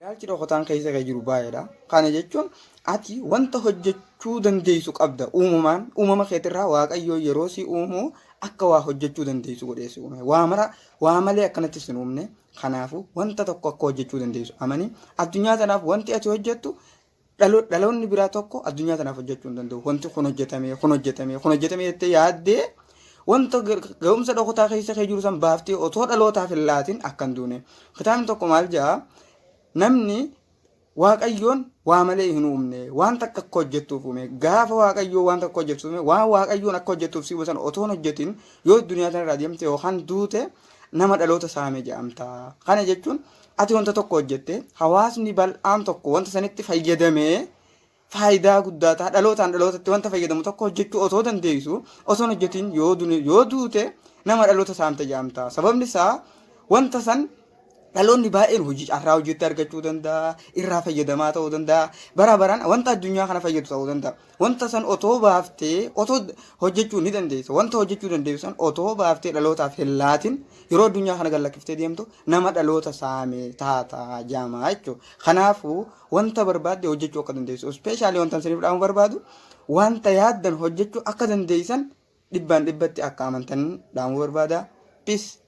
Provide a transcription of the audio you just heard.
Ilaalchi dhokataan keessa kee jiru baay'eedha. Kana jechuun ati wanta hojjechuu dandeessu qabda. Uumamaan uumama keetirraa Waaqayyoo yeroo si uumu akka waa hojjechuu dandeessu godhee si uume. Waa mara waa malee akkanatti si hin uumne. Kanaafuu wanta tokko akka hojjechuu dandeessu amani. Addunyaa tanaaf wanti ati hojjettu dhaloonni biraa tokko addunyaa tanaaf hojjechuu hin danda'u. Wanti kun hojjetame, kun hojjetame, kun hojjetame jettee yaaddee wanta ga'umsa dhokataa keessa kee jiru san baaftee otoo dhalootaaf hin laatin akka hin duune. Kitaabni tokko maal jedha? Namni Waaqayyoon waa malee hin uumne, waan takka akka hojjettuuf uume. Gaafa Waaqayyoo waan takka hojjettuuf uume, waan Waaqayyoon akka hojjettuuf si uume sana otoo hin hojjetin yoo addunyaa tanarraa deemte yookaan duute nama dhaloota saame jedhamta. Kana jechuun ati wanta tokko hojjette, hawaasni bal'aan tokko wanta sanitti fayyadamee faayidaa guddaa ta'a. Dhalootaan dhalootatti wanta fayyadamu tokko hojjechuu otoo dandeessu osoo hin hojjetin yoo duute nama dhaloota saamte jedhamta. Sababni isaa wanta san dhaloonni baay'een hojii carraa hojiitti argachuu danda'a, irraa fayyadamaa ta'uu danda'a, bara baraan wanta addunyaa kana fayyadu ta'uu danda'a. Wanta san otoo baaftee otoo hojjechuu ni dandeessa. Wanta hojjechuu dandeessu san otoo baaftee dhalootaaf hin laatin yeroo addunyaa kana gad lakkiftee deemtu nama dhaloota saame taata jaamaa jechuudha. Kanaafuu wanta barbaadde hojjechuu akka dandeessu. Ispeeshaalii wanta isiniif dhaamu barbaadu wanta yaaddan hojjechuu akka dandeessan dhibbaan dhibbatti akka amantan dhaamuu barbaada. Peace.